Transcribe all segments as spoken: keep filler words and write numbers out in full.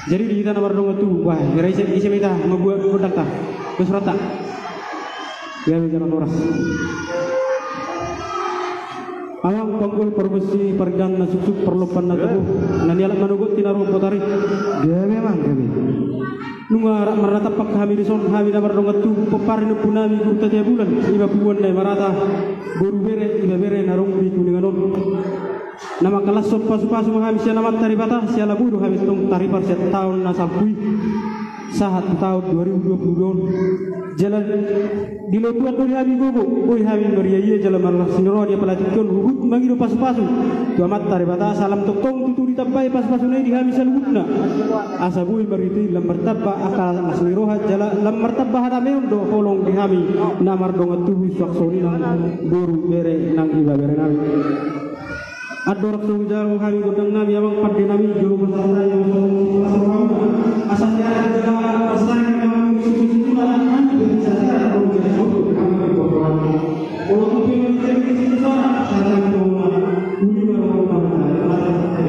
Jadi di hita na mardongan tubu, wah, hira ise, ise ma hita mambuat gondangta, bersurat ta. Gabe jala horas. Amang panggol, parbue, pargana, suksuk, parlompan na tubu, na nialap manogot tinarumpot ari. Gabe, Amang, gabe. Nunga rap marnatampak hami dison, hami na mardongan tubu, pomparan ni ompunami Guru Tatea Bulan, ima punguan Naimarata, boru, bere, ibebere na adong di Kuningan on. Na mangkalashon pasupasu ma hami sian Amanta Debata, siala boi do hami tong taripar sian taon na salpu i sahat tu taon dua ribu dua puluh dua on. Jala dilotuan do di hami gogo, boi hami mariaia jala marlas ni roha di apala tingki on, huhut mangido pasupasu tu Amanta Debata, asa lam tongtong tutu ditambai pasupasuna i di hami saluhutna. Asa boi marhite i lam martamba angka las ni roha jala lam martamba hadameon dohot holong di hami na mardongan tubu suang songon i nang boru, bere nang ibebere nami. Andorang so hujalo hami gondang nami, amang pande nami, jolo pasahat hami ma songon sipasahat hami. Asa siaran jala pasahat hami ma songon sipasahat hami, jadi siaran jala pasahat hami. Olo tu pino di sini sini sana, siaran jala uli ma songon sipasahat hami.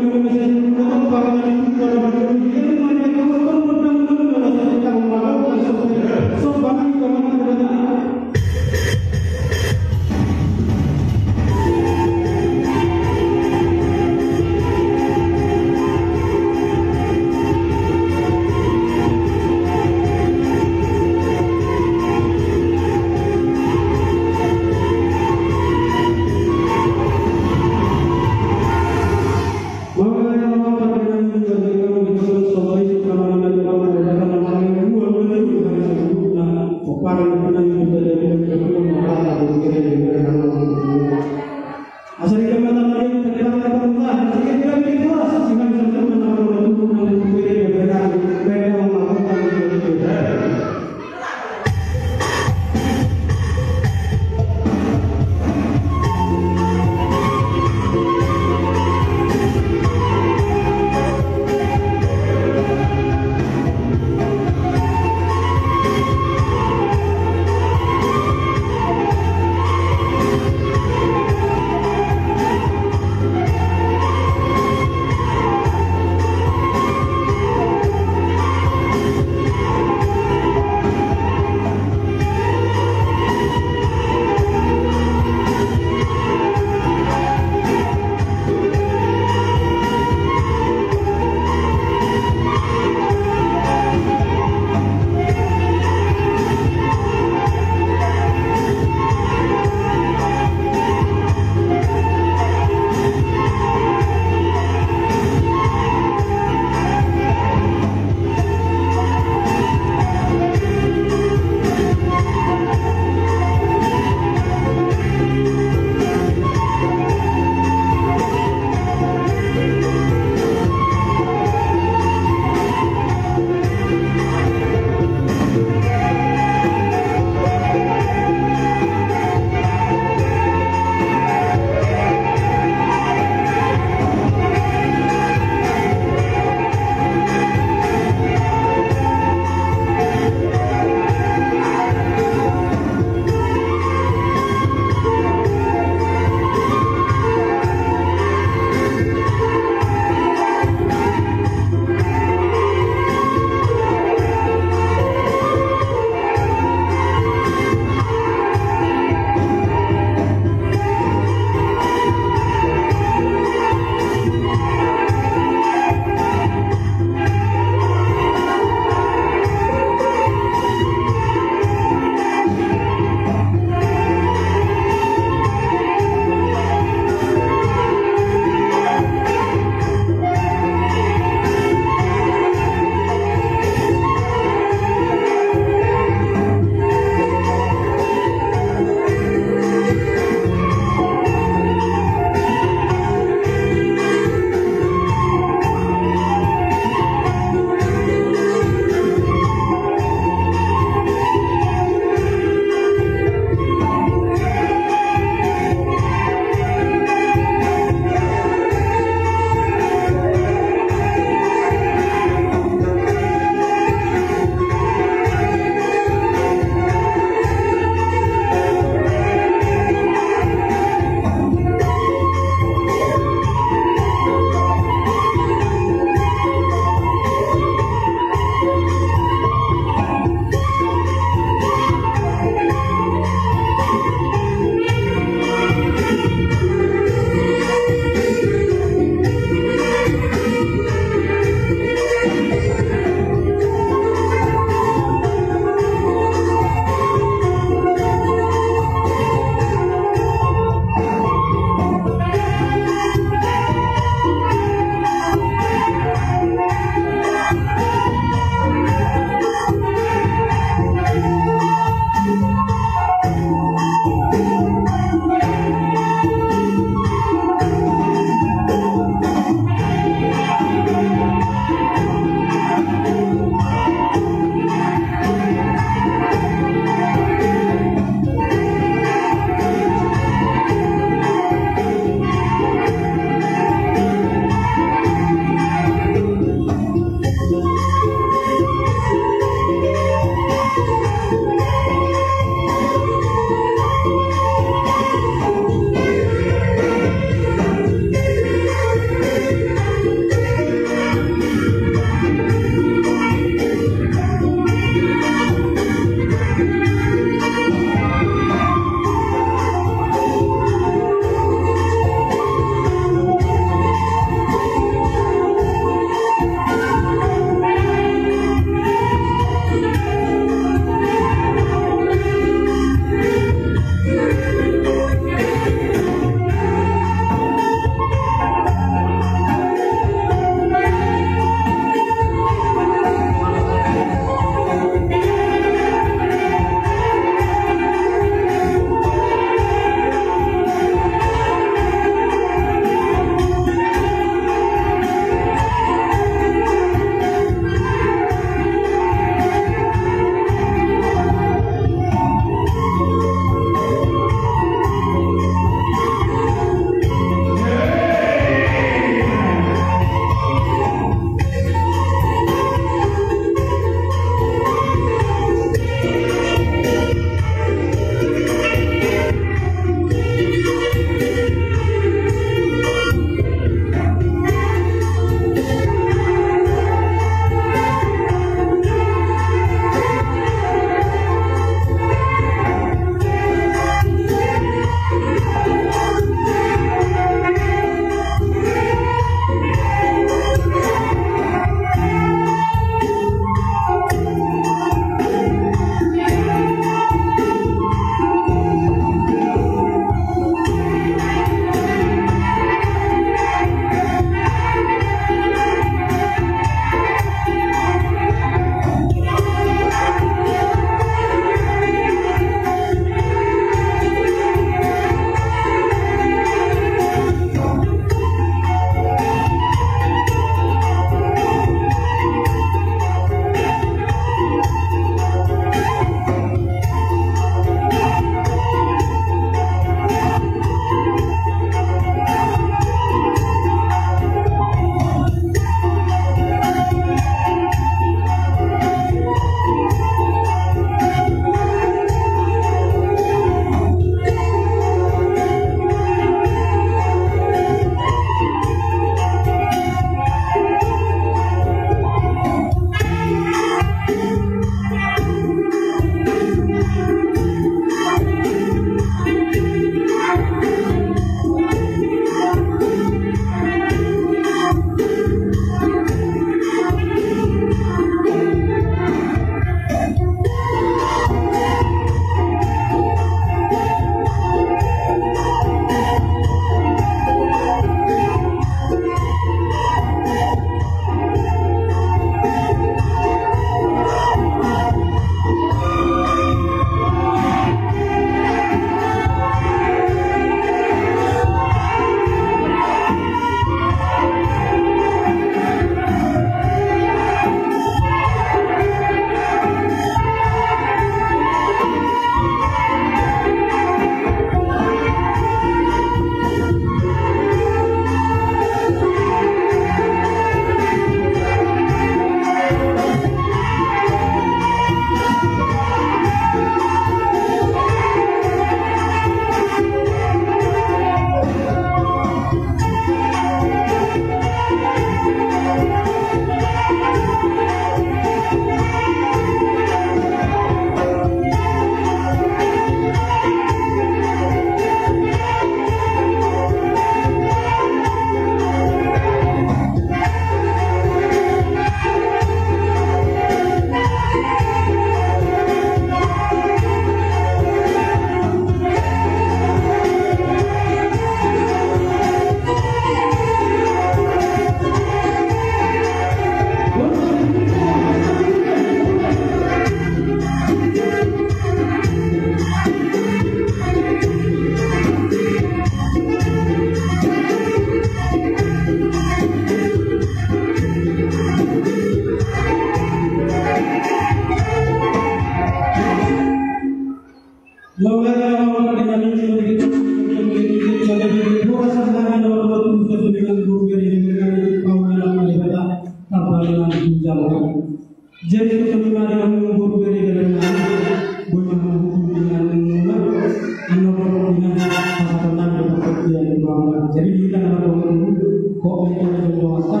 Jadi di hita na marboru, kok itu na jolo asa,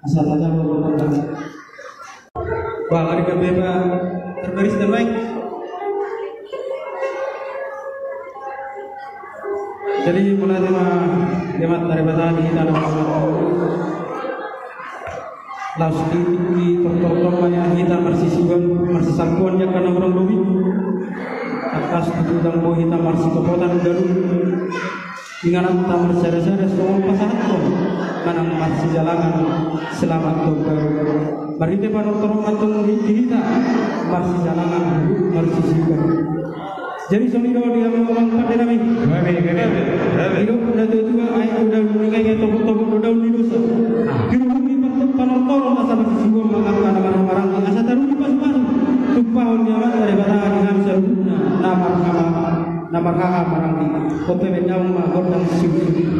asa tajam lo. Wah, ari gabe ba terbaris dan baik. Jadi mulai tema tema dari bata di hita na marboru. Laos di, di tortor ma nian hita marsisiuan, marsisangkuan di angka na hurang lobi. Tangkas tutu ndang boi hita marsitopotan galu. Ingananta marsada-sada songon pasahathon manang marsijalangan selamat tu galu. Marhite panortoron ma antong di hita marsijalangan marsisiuan. Jadi songon i do di hamu amang pande nami. Gabe, gabe, gabe. Didok na tua-tua, aek do daun ni ngenget, topot-topot do daun ni dosa. Diruhut ni panortoron asa marsisiuan ma angka na marhaha maranggi, asa taruhut ni pasu-pasu tumpahon ni Amanta Debata di hami saluhutna na marhaha, na marhaha maranggi. Hope mendaung ma gondang siusiu.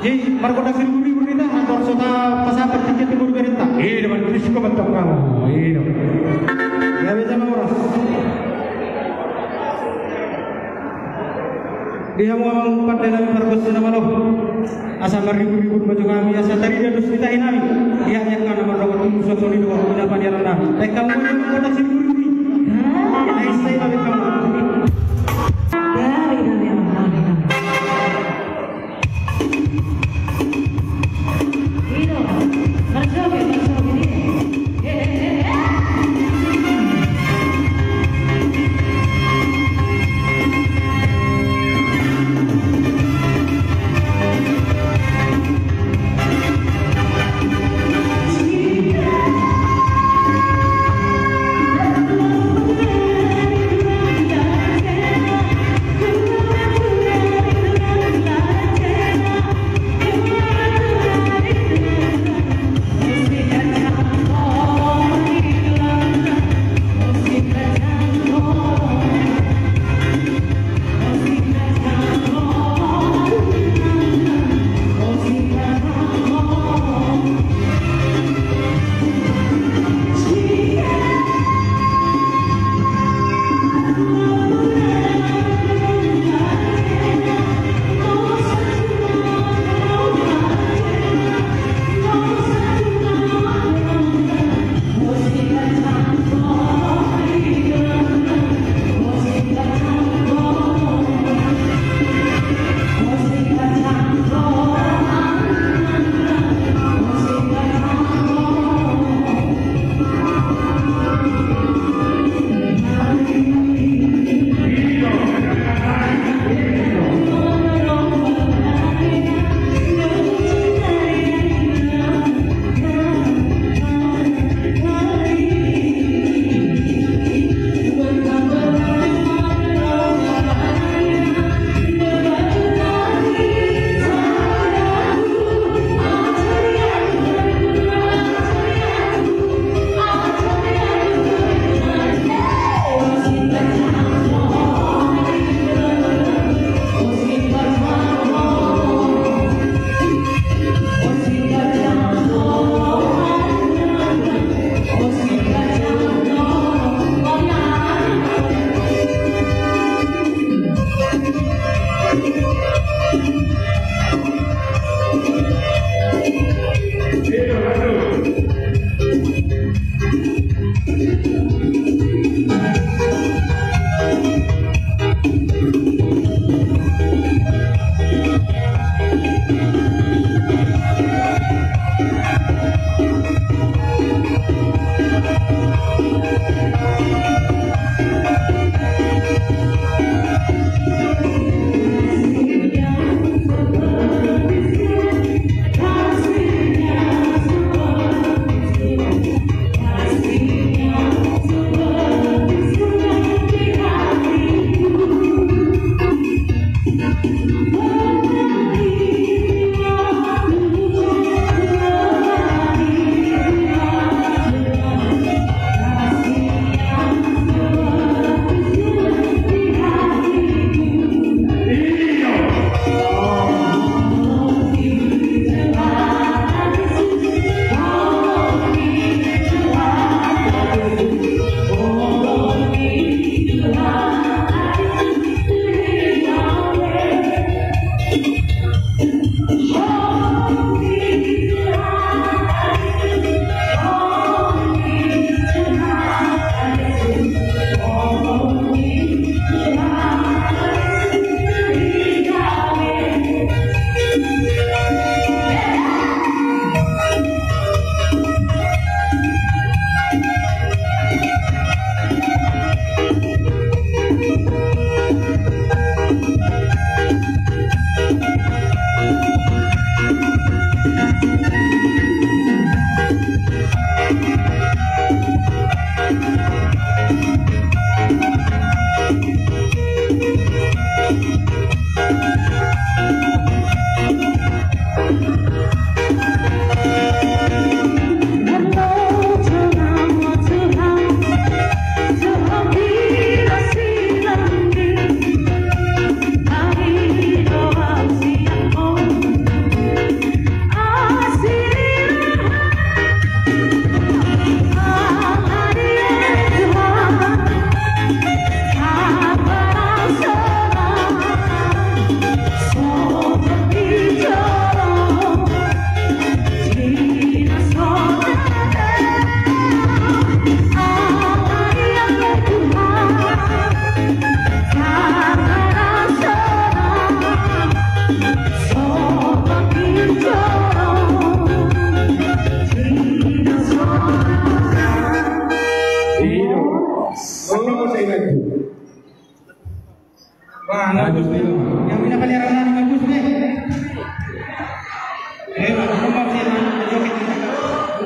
Jadi margondang siribu-ribu ninna, andor so tapasahat tiket di boru berenta. Iya, dapat diskon mantap kamu. Iya. Gabe jala horas. Di hamu amang pande nami margonsi na malo. Asa marribu-ribu ma jo hami, asa tarida dos ni tahi nami. Ia ia kana marrongot tunggu sosoni do waktu na paniaran nami. Baik kamu ma margondang siribu-ribu. Nah, isai ma baik kamu. Dari dari amang.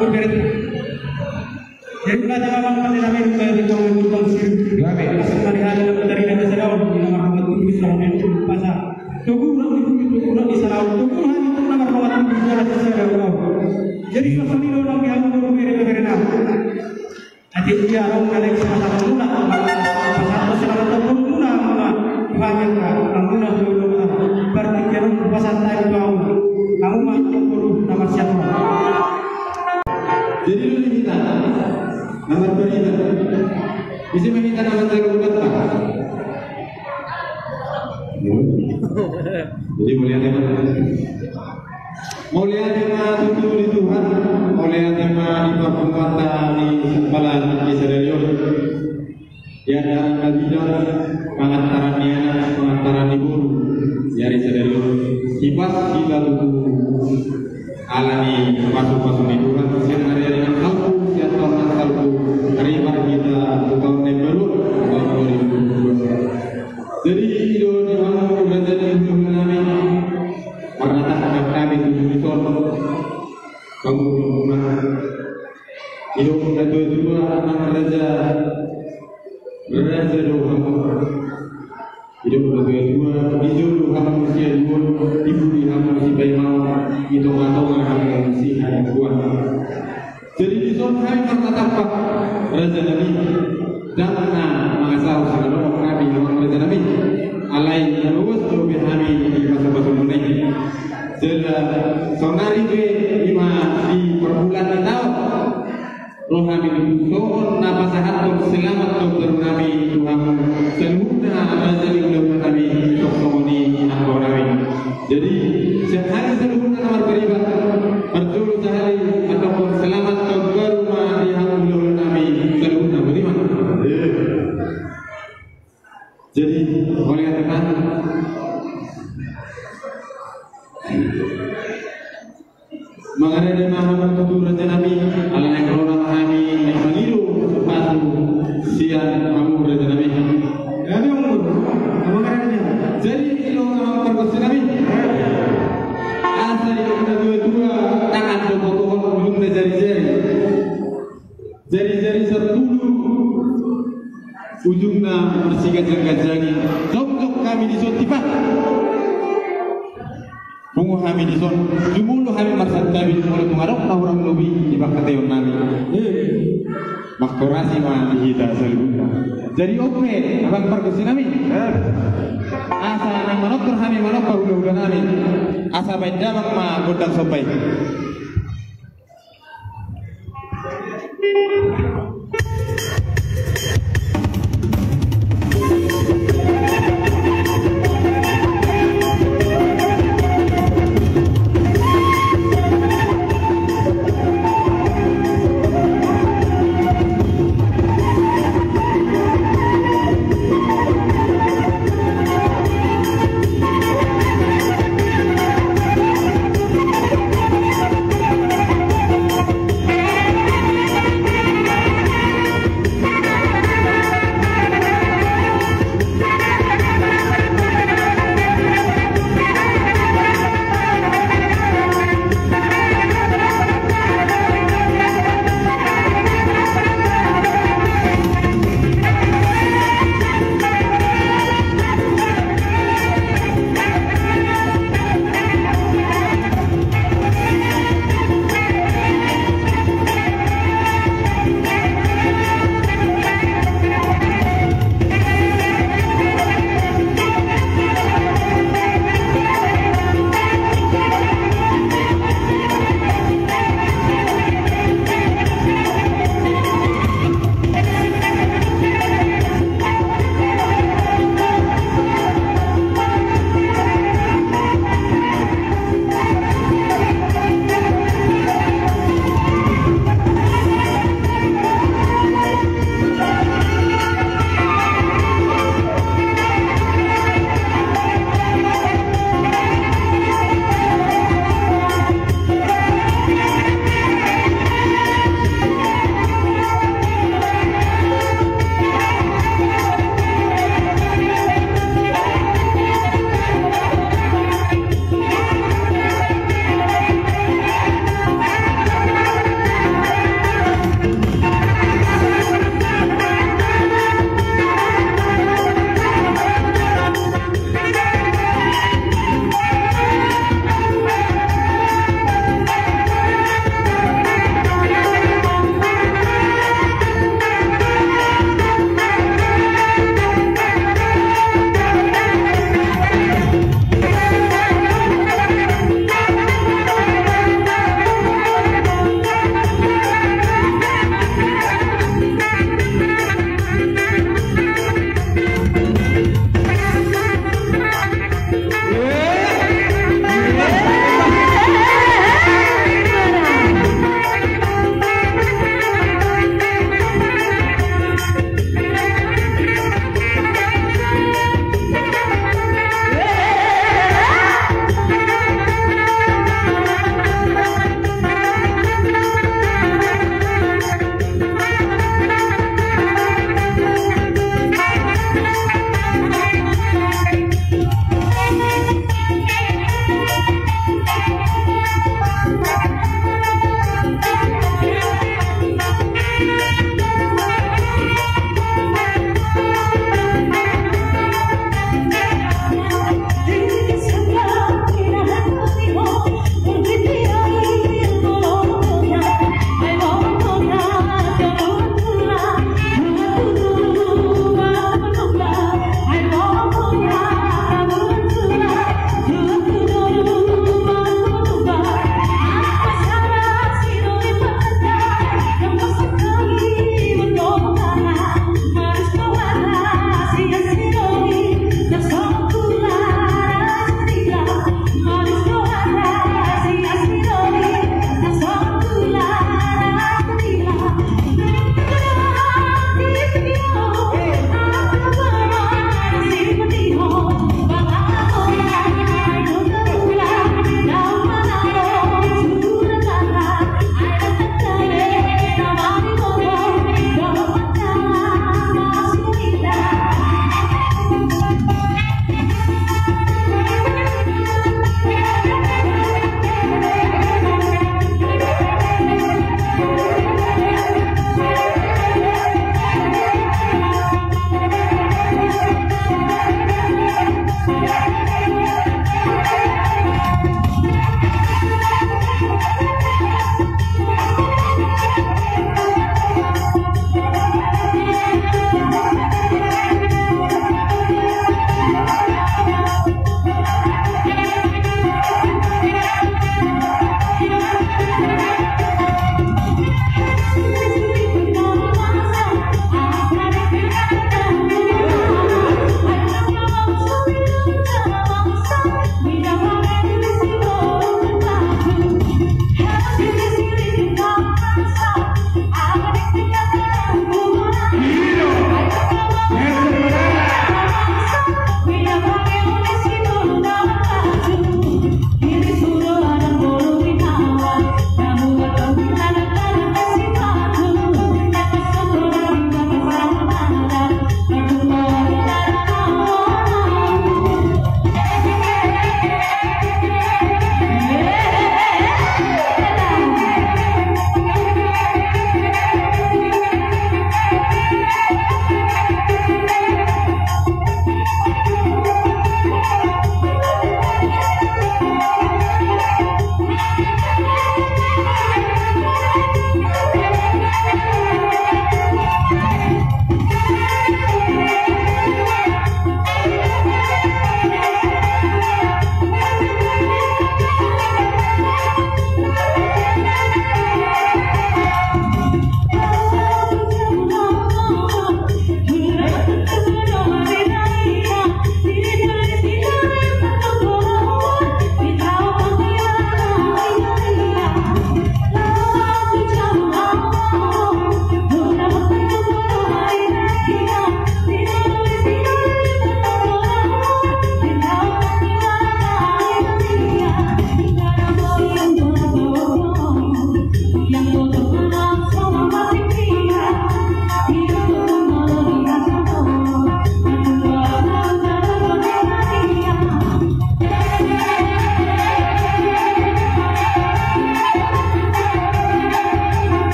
Jadi, belajar abang pada nama yang saya di bawah lubang sirip. Gabe. Asal dari hati dan dari data saya, di nama Tuhan, bisa menyentuh pasar. Tugu orang itu, tugu orang di sana, tugu orang itu nama Tuhan, bisa saya. Jadi, sosok ini orang yang mau beri, beri nama. Ate dia rong na leng sama-sama muna, pasahat sama-sama muna, muna, banyak na, muna, muna, berarti dia rong pasahat tayo tahu, kamu mah guru nama siapa? Jadi lu di kita, nomor dua kita, bisa main kita nomor dua kita. Jadi mauliate ma. Mauliate ma tutu di Tuhan, mauliate ma di parpunguanta ni Sampala di sadari on. Di andaran na bidang, pangantaran ni anak, pangantaran ni boru. Di ari sadari on. Hipas hita tutu ala ni pasu-pasu ni Tuhan, sian ari-ari na salpu, sian taon na salpu, ripat hita tu taon na imbaru, taon dua ribu dua puluh dua. Jadi, i do di hamu raja ni hulahula nami, marnatangkap hami tu dison, hamu hulahula. I do na tua-tua, amang raja, raja do hamu. I do na tua-tua, di jolo hamu siaduon, di pudi hamu sipaimaon, di tonga-tonga hamu sihaduan. Jadi dison hami marnatangkap raja nami, ndang na mangasahon sanga dohot hami amang raja nami. Alai na logos do be hami di pasu-pasu muna i. Jala saonari be ima di parmulaan ni taon, ro hami di pusoon na pasahathon selamat tu boru nami tu hamu saluhutna raja ni hulahula nami, songon i angka nami. Jadi, sahali saluhutna na marpariban, parjolo sahali mandok selamat taon baru ma di hamu hulahula nami saluhutna, boti ma. Jadi, mauliate ma. Mangarade ma hamu tutu raja nami, ala naeng ro ma hami mangido pasu-pasu sian hamu raja nami. Jadi i do amang pargonsi nami. Asa didok na tua-tua, tangan do potohon, ujungna jari-jari. Jari-jari sampulu, ujungna marsiganjang-ganjangi. Jongjong hami dison tipa. Pungu hami dison, jumolo hami marsantabi, molo tung adong na hurang lobi di pangkataion nami. Mangkorasi ma di hita saluhutna. Jadi on pe, amang pargonsi nami. Asa naeng manortor hami manompa hulahula nami. Asa baen damang ma gondang somba i.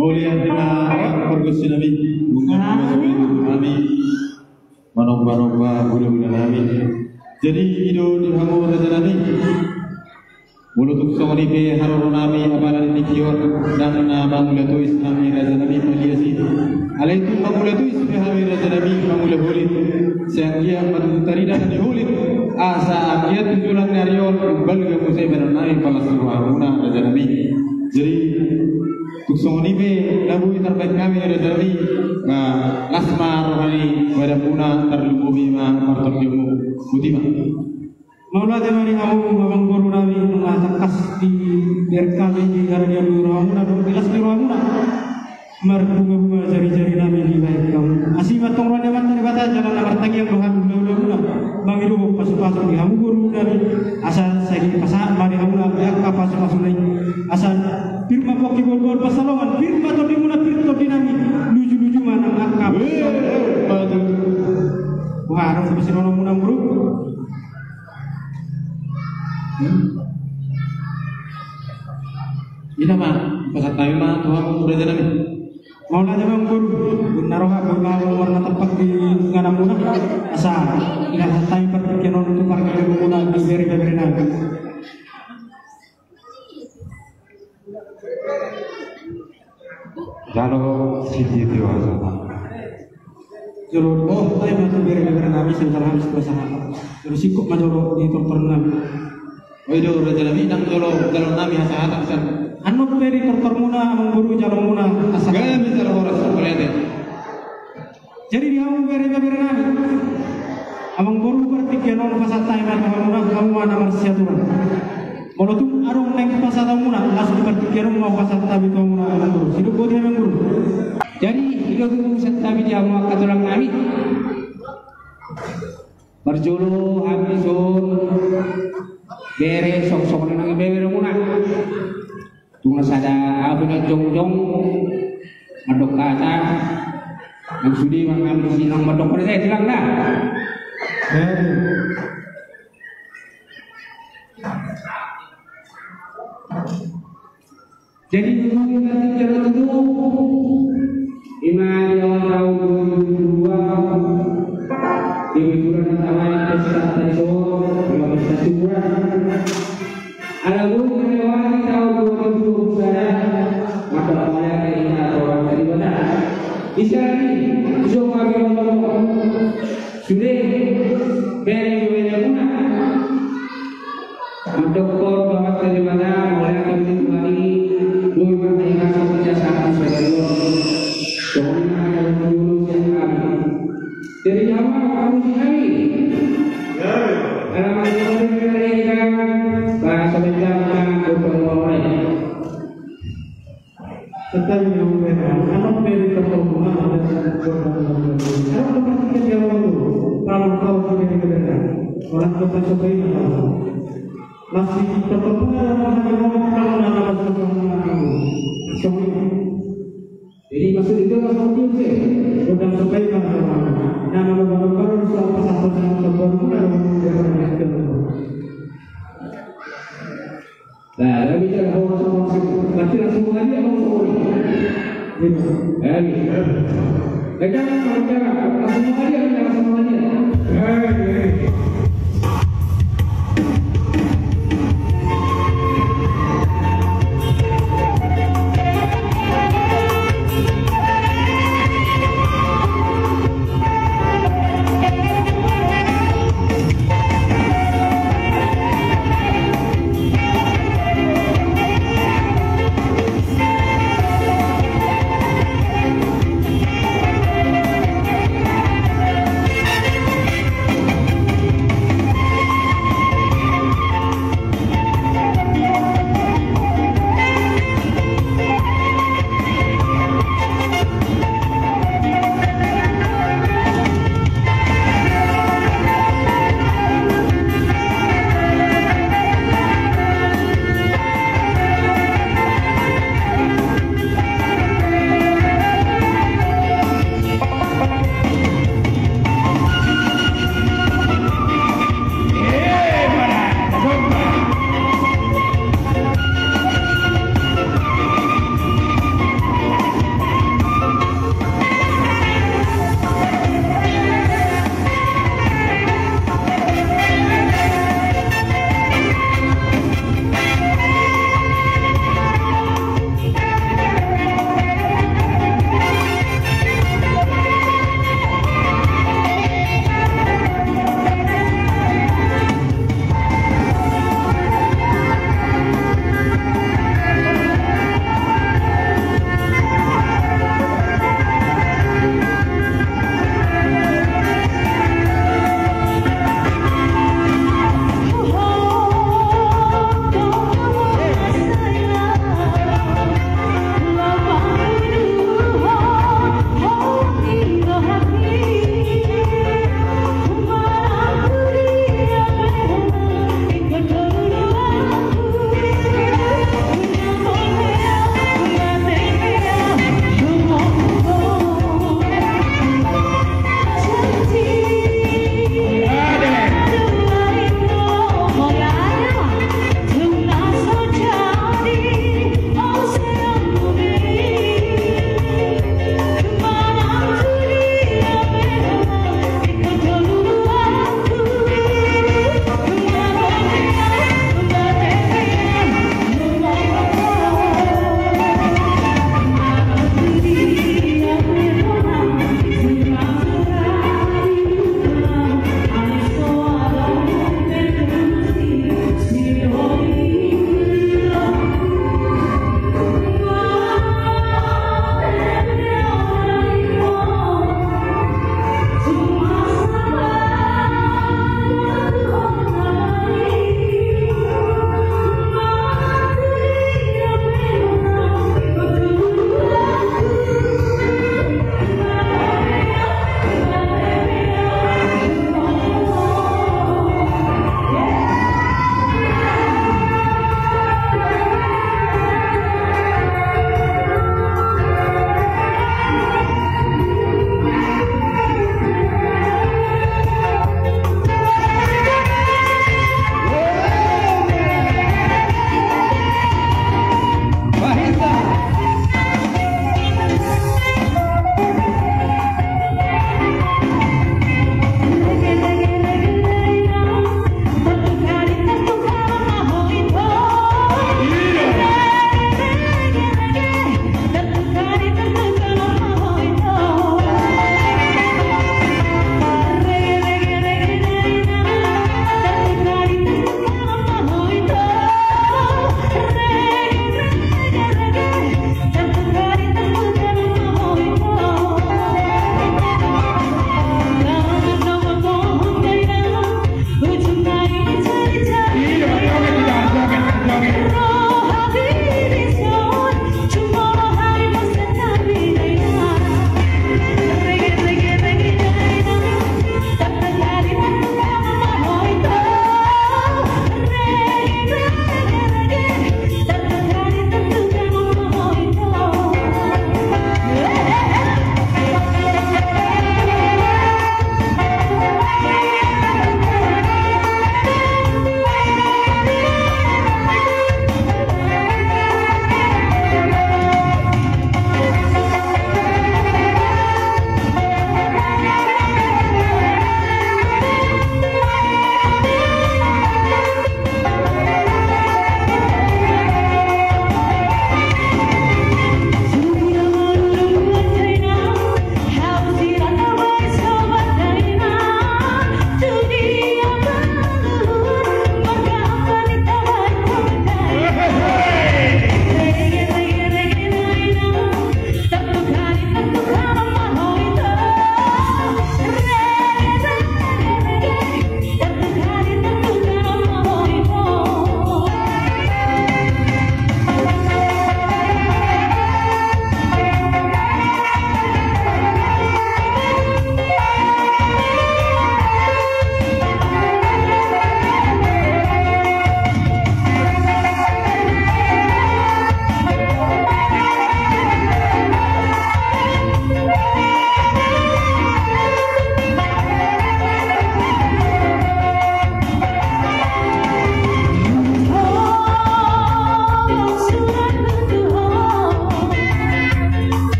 Mauliate ma pargonsi nami, nunga mangasuhi tutu hami, manomba-nomba hulahula nami. Jadi i do di hamu raja nami. Molo tung songon i pe haroro nami apala di tingki on, ndang na mangula tois hami raja nami malias i. Alai tung mangula tois pe hami raja nami mangula holit. Sai anggiat ma tutu tarida na niholit, asa anggiat tu joloan ni ari on umbalga muse badan nami pala las ni rohamuna raja nami. Jadi tung songon i pe na boi tarbaen hami raja nami, ba las ma roha ni badanmuna, tarlumobi ma partondionmu. Boti ma. Mauliate ma di hamu amangboru nami, nunga tangkas dibereng hami di haroro ni rohamuna dohot di las ni rohamuna. Marbunga-bunga jari-jari nami dibahen hamu. Asi ma antong roha ni Amanta Debata jala na martangiang do hami hulahula muna mangido pasu-pasu di hamu boru nami. Asa sai dipasahat ma di hamuna angka pasu-pasuna i. Asa pir ma pongki, bohol-bohol pansalongan, pir ma tondimuna, pir tondi nami, luju-luju ma nang angka. Wah, adong sipasinononmuna boru. Ina ma, pasahat hami ma tu hamu raja nami. Mauliate ma amangboru, boi na roha, boi ma hamu marnatampak di ingananmuna. Asa dipasahat hami partingkian on tu pargellengmuna di bere-bere nami. Jalo sitio-tio asa. Jolo, oh, tai ma tu bere-bere nami, sai jalo hami sitio asa. Jolo singkop ma jolo di tortor nami. Oi do raja nami, ndang jolo jalo nami hasahatan sian. Annon pe di tortormuna amangboru jalomuna asa. Gabe jalo horas, mauliate. Jadi di hamu bere-bere nami, amangboru, partingkian on pasahat hami ma tu hamuna, hamu ma na marsiaturan. Molo tung adong naeng pasahatonmuna, laos di partingkian on ma pasahat hami tu hamuna amangboru. Sidok boti amangboru. Jadi i do tutu pasahat hami di hamu angka tulang nami. Parjolo hami son bere, songon songon na nang bere muna. Tung na sada ahu na jongjong mandok hata. Nang sude ma hami sinang mandok hata, eh, tulang na. Jadi dulu kita tinggal dulu. Ima di awal tahun dua ribu dua puluh dua, di bulan pertama pesta tradisional, pesta syukuran. Ala boi melewati tahun dua ribu dua puluh satu, maka mulai dari kita orang terlibat. Bisa di, bisa kami ngomong. Sude, bere, bere muna. Mandok tu Amanta Debata, mauliate ma di Tuhan i, boi ma taingasan sahat tu sadari on. Songon i ma hata ni ngolu sian hami. Jadi, jama, pargonsi nami. Alaman di Tuhan i, bahasa Betawi, Betawi. Tetapi yang benar, kalau pilih ketua rumah ada satu orang yang benar. Kalau dapat tiga dia orang dulu, kalau kau tidak benar, orang kota Sokai mana? Masih tetap ada orang yang mau kalau nama sesuatu. Jadi maksud itu maksud itu sih, udah Sokai mana? Nama baru-baru soal pasal-pasal yang terbaru ada orang yang benar. Nah, dia bicara horas, horas itu. Berarti langsung mengaji apa langsung mengaji? Iya. Eh, iya. Eh, jangan, jangan, jangan. Langsung mengaji apa jangan langsung mengaji? Eh, iya.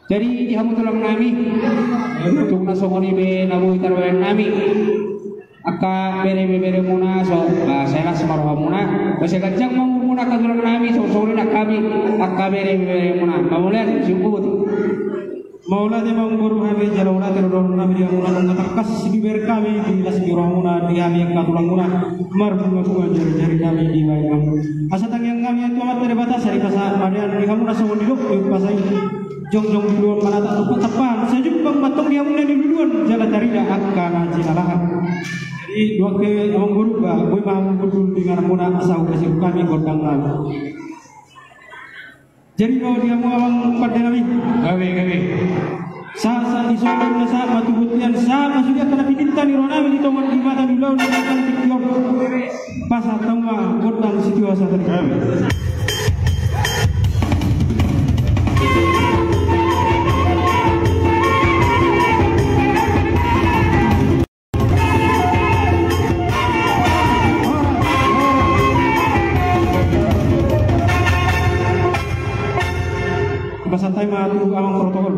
Jadi di hamu tulang nami, tung na songon i be na boi tarbaen nami. Angka bere-bere muna so, ba, sai las ma roha muna, ba, sai ganjang ma umur muna angka tulang nami, so, songon i nang hami, angka bere-bere muna. Mauliate, siumput. Mauliate ma amangboru, hami jala mauliate do dohonon nami di hamuna, nunga tangkas dibaen hami di las ni roha muna di hami angka tulang muna, marbunga-bunga jari-jari nami di baen hamu. Asa tangiang hami tu Amanta Debata, sai dipasahat ma di hamuna songon nidok ni umpasa i. Jongjong di luluan manatap tampuk tampuk, sai jumpang ma antong di hamuna niluluan jala tarida angka na jinalahan. Jadi, dua ke amangboru, ba, boi ma hamu hundul di ngaran muna asa hupasihut hami gondang nami. Jadi, boi di hamu amang pande nami. Gabe, gabe. Sahat, sahat ni solu na sahat ma tu bontean, sahat ma sude angka na pinta ni roha nami di tonga ni mata ni ulaon ni angka tingki on. Pasahat hamu ma gondang sitio asa tarida. Pasahat hami ma tu amang protokol.